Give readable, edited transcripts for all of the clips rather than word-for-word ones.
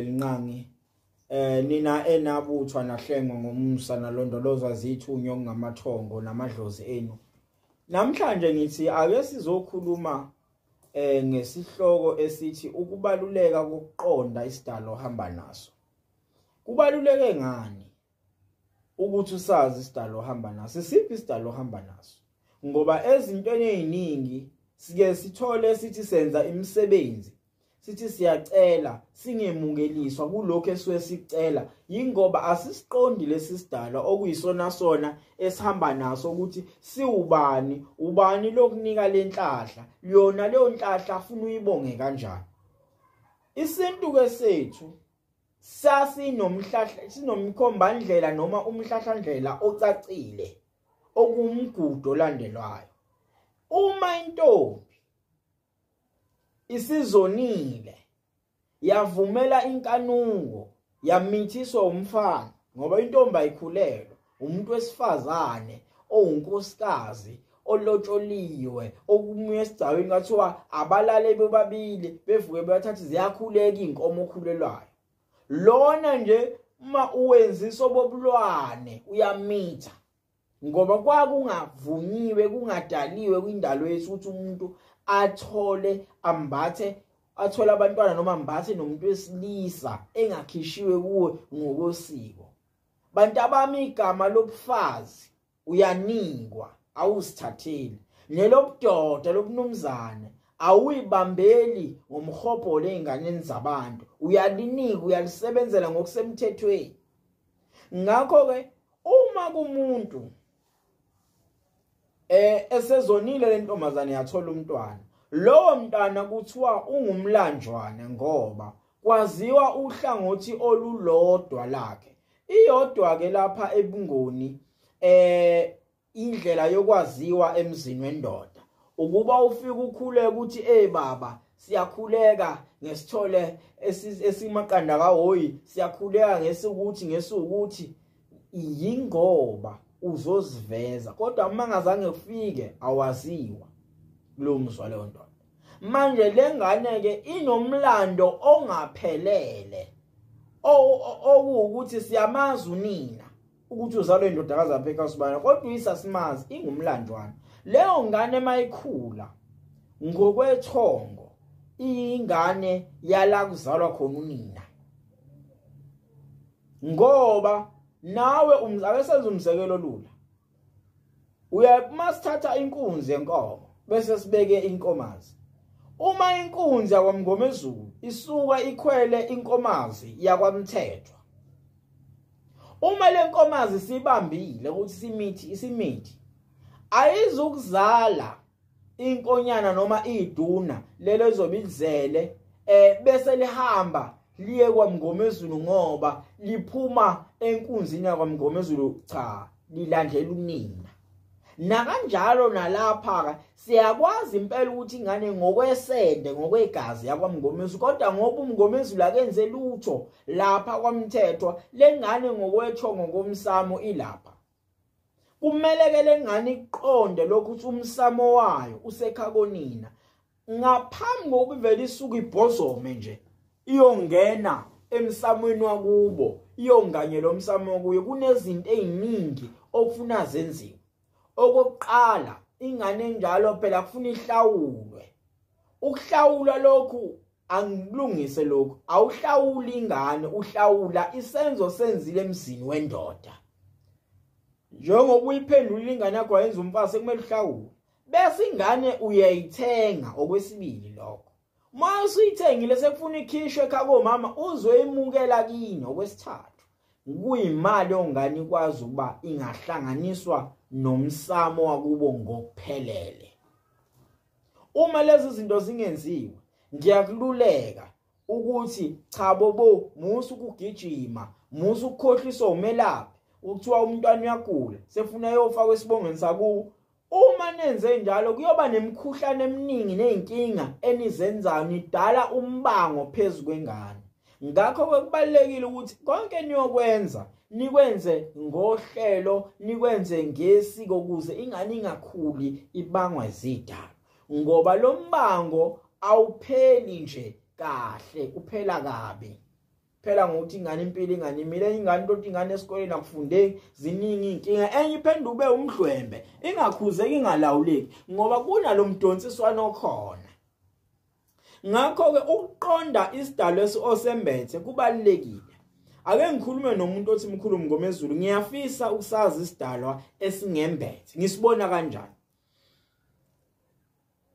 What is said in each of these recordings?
Mvelinqangi, nina enabuthwa nahlengwa ngomusa nalondolozwa zithunywa ngamathongo namadlozi enu. Namhlanje ngithi ake sizokhuluma ngesihloko esithi ukubaluleka kokuqonda isidalo ohamba naso. Kubaluleke ngani ukuthi usazi isidalo ohamba naso? Siphi isidalo ohamba naso? Ngoba ezintweni eziningi sike sithole sithi senza imisebenzi, sithi siyacela singemukeliswa kulokho esuke sicela, yingoba asisiqondi lesi sidalwa okuyisona sona esihamba naso ukuthi siwubani, ubani lokunika lenhlahla, yona leyo nhlahla afuna uyibonge kanjani. Isintu ke sethu sasinomhlahla, sinomkhombandlela noma umhlahlandlela ocacile okumgudu olandelwayo. Uma intombi isizonile yavumela inkanuko yamithiswa umfana, ngoba intombi ayikhulelwa, umuntu wesifazane owunkosikazi olotsholiwe okumuye esigcawini kwathiwa abalale bobabili bevuke bathathe, ziyakhuleka inkomo okhulelwayo. Lona nje uma uwenzisa obobulwane uyamitha, ngoba kwakungavunyiwe kungadaliwe kwindalo yethu ukuthi umuntu athole ambathe athole abantwana noma ambathe nomuntu wesilisa engakhishiwe kuwe ngokosiko. Bantu abami, igama lobufazi uyanikwa, awusithatheli, nelobudoda lobunumzane awuyibambeli ngomhobholo einganeni zabantu, uyalinika, uyalisebenzela ngokusemthethweni. Ngakho ke uma kumuntu esezonile lentombazane yathola umntwana, lowo mntwana kuthiwa ungumlanjwana ngoba kwaziwa uhlangothi olulodwa lakhe. Iyodwa ke lapha ebungoni indlela yokwaziwa emzini wendoda, ukuba ufike ukhuleke ukuthi hey baba, siyakhuleka ngesithole esimaqanda kaHoyi, siyakhuleka ngesukuthi ngesukuthi, yingoba uzoziveza. Kodwa uma ngazange kufike awaziwa kulowo mzwa leyo ndoda. Manje lengane ke inomlando ongaphelele okuwukuthi siyamazi unina ukuthi uzalwe indodakazi apha eKasibana, kodwa uyisasimazi, ingumlanjwana. Leyo ngane mayikhula ngokwethongo ingane yala kuzalwa khona unina, ngoba nawe ake senze umzekelo lula. Uya masithatha inkunzi yenkomo bese sibeke inkomazi. Uma inkunzi yakwaMngomezulu isuka ikhwele inkomazi yakwaMthethwa, uma lenkomazi sibambile ukuthi simithi isimithi, ayizukuzala inkonyana noma iduna lelo ezobe ilizele bese lihamba liye kwaMngomezulu ngoba liphuma enkunzini yakwaMngomezulu. Cha, lilandela unina. Nakanjalo nalapha siyakwazi impela ukuthi ingane ngokwesende ngokwegazi yakwaMngomezulu, kodwa ngoba uMngomezulu akenze lutho lapha kwaMthethwa, lengane ngokwetho ngokomsamo ilapha. Kumele ke lengane iqonde lokhu ukuthi umsamo wayo usekhakonina ngaphambi kokuba ivele isuke ibhozome nje iyongena emsamweni wakubo, iyonganyela umsamo wakuyo. Kunezinto eziningi okufuna zenziwe. Okokuqala, ingane enjalo phela kufuna ihlawulwe. Ukuhlawula lokhu angikulungise lokhu, awuhlawuli ingane, uhlawula isenzo senzile emzini wendoda. Njengoba uyiphendulile ingane yakho wayenza umfazi, kumele uhlawule. Bese ingane uyayithenga okwesibili lokho. Uma usuyithengile sekufuna ikhishwe ekhaya komama uzoyimukela kini okwesithathu. Kuyimali ongane ikwazi ukuba ingahlanganiswa nomsamo wakubo ngokuphelele. Uma lezi zinto zingenziwe, ngiyakululeka ukuthi cha bobo, musa ukugijima, musa ukukhohliswa umelaphi ukuthiwa umntwana uyagula sefuna ayofakwa esibongweni sakubo. Uma nenze njalo kuyoba nemikhuhlane eminingi nezinkinga enizenzayo, nidala umbango phezu kwengane. Ngakho ke kubalulekile ukuthi konke niyokwenza nikwenze ngohlelo, nikwenze ngesiko ukuze ingane ingakhuli ibangwa izidalo, ngoba lo mbango awupheli nje kahle, uphela kabi. Phela ngokuthi ingane impilo ingane imile, ingane into ingane esikoleni akufundeki, ziningi inkinga. Enye iphenduke umdlwembe, ingakhuzeki, ingalawuleki ngoba kunalomdonsiswano okhona. Ngakho ke ukuqonda isidalwa osembethe kubalulekile. Ake ngikhulume nomuntu othi mkhulu Mngomezulu, ngiyafisa ukusazi isidalwa esingembethe, ngisibona kanjani?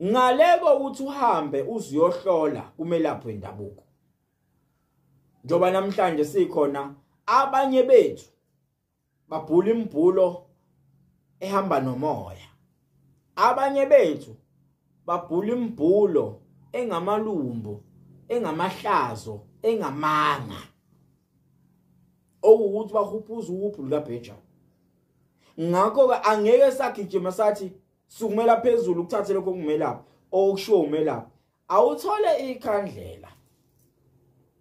Ngaleko ukuthi uhambe uziyohlola kumelaphi wendabuko. Njoba namhlanje sikhona abanye bethu babhula imbhulo ehamba nomoya, abanye bethu babhula imbhulo engamalumbo, engamahlazo, engamanga, okuwukuthi bahuphuza uhubhu lukabhejane. Ngakho ke angeke sagijima sathi sukumela phezulu ukuthathe lokho okumelaphi okushiwo umelaphi. Awuthole ikhandlela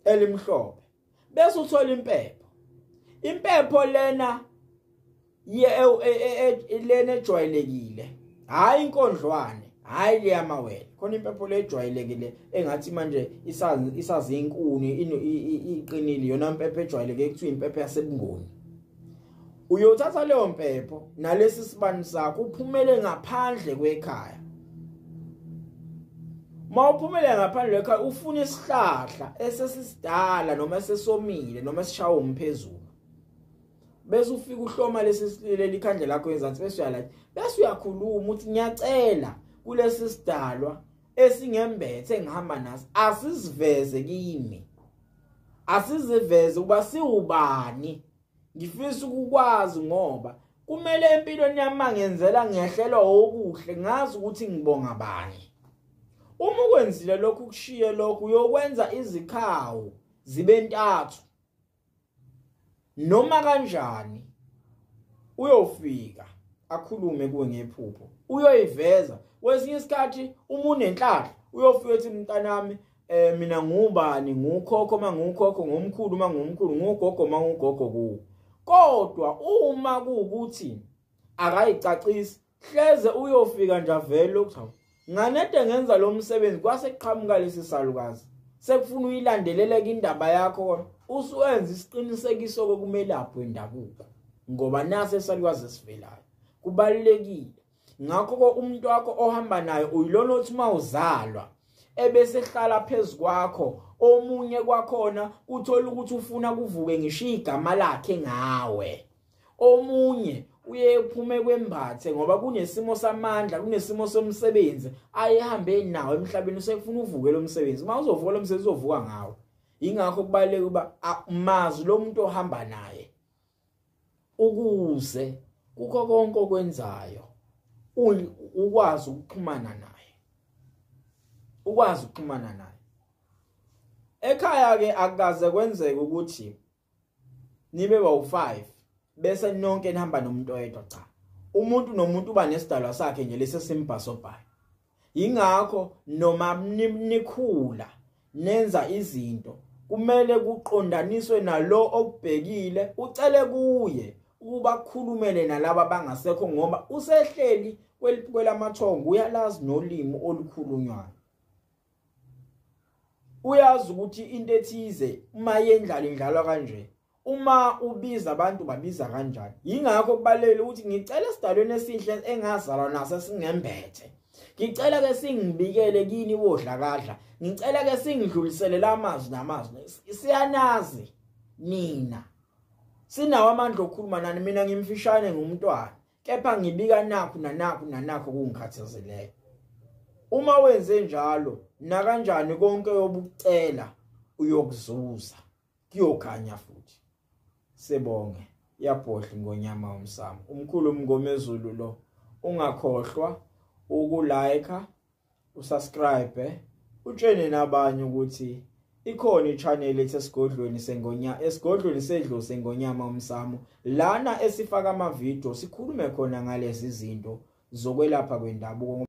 elimhlophe bese uthola impepho. Impepho lena lena ejwayelekile, hayi inkondlwane, hayi leyamawele. Khona impepho lejwayelekile engathi manje isazi inkuni iqinile, yona impepho ejwayeleke kuthiwa impepho yasebungoni. Uyothatha leyo mpepho nalesi sibani sakho uphumele ngaphandle kwekhaya. Mawuphumele ngaphandle kwekhaya ufuna isihlahla esesisidala noma esesomile noma esishawa umphezulu, bese ufika uhloma lesi silile likhandlela lakho ezansi, bese uyalathi, bese uyakhuluma uthi ngiyacela kulesi sidalwa esingembethe engihamba naso asiziveze kimi, asiziveze uba siwubani, ngifisa ukukwazi ngoba kumele empilweni yami ngenzela ngiyehlelwa okuhle, ngazi ukuthi ngibonga bani. Uma ukwenzile lokhu kushiye lokhu, uyokwenza izikhawu zibe ntathu noma kanjani. Uyofika akhulume kuwe ngephupho, uyoyiveza. Kwesinye isikhathi uma unenhlahla uyofika ethi mntanami mina ngubani, ngukhokho mangukhokho, ngumkhulu mangumkhulu, ngugogo mangugogo kuwe. Kodwa uma kuukuthi akayicacisi, hleze uyofika nje avele ukuthi nganede ngenza lo msebenzi kwase kuqhamuka lesi salukazi, sekufuna uyilandeleleke indaba yakho, usuwenza isiqinisekiso kokumelaphi wendabuko ngoba nase salukazi esivelayo. Kubalulekile. Ngakho ke umuntu wakho ohamba naye uyilona othi mawuzalwa ebese hlala phezukwakho, omunye kwakhona uthola ukuthi ufuna kuvuke ngisho igama lakhe ngawe, omunye uye uphume kwembathe ngoba kunesimo samandla, kunesimo somsebenzi ayehambe nawo emhlabeni, usekufuna uvuke lo msebenzi. Uma uzovuka lo msebenzi uzovuka ngawe. Ingakho kubaluleke ukuba mazi lo muntu ohamba naye ukuze kukho konke okwenzayo ukwazi ukuxhumana naye, ukwazi ukuxhumana naye. Ekhaya ke akukaze kwenzeke ukuthi nibe bawu5 bese nonke nihamba nomuntu oyedwa. Cha, umuntu nomuntu uba nesidalwa sakhe nje lesi simbhasobhayo. Ingakho noma nikhula nenza izinto kumele kuqondaniswe nalo okubhekile, ucele kuye ukuba kukhulumele nalabo abangasekho ngoba usehleli kwelamathongo, uyalazi nolimi olukhulunywayo, uyazi ukuthi into ethize uma yendlala indlalwa kanje, uma ubiza abantu babiza kanjani. Yingakho kubalulekile ukuthi ngicela esidalweni esihle engazalwa naso singembethe, ngicela ke singibikele kini wodlakadla, ngicela ke singidlulisele lamazwi namazwi. Siyanazi nina, sinawo amandla okukhuluma nani. Mina ngimfishane ngumntwana, kepha ngibika nakho nanakho nanakho kungikhathazileyo. Uma wenze njalo nakanjani konke obukucela uyokuzuza, kuyokhanya futhi. Sibonge yabhodla ingonyama umsamo. Umkhulu Mngomezulu lo, ungakhohlwa ukulike, usubscribe, utshene nabanye ukuthi ikhona i-channel ethi esigodlweni sengonya, esigodlweni sedlozi sengonyama umsamo, lana esifaka ama video sikhulume khona ngalezi zinto zokwelapha kwendabuko.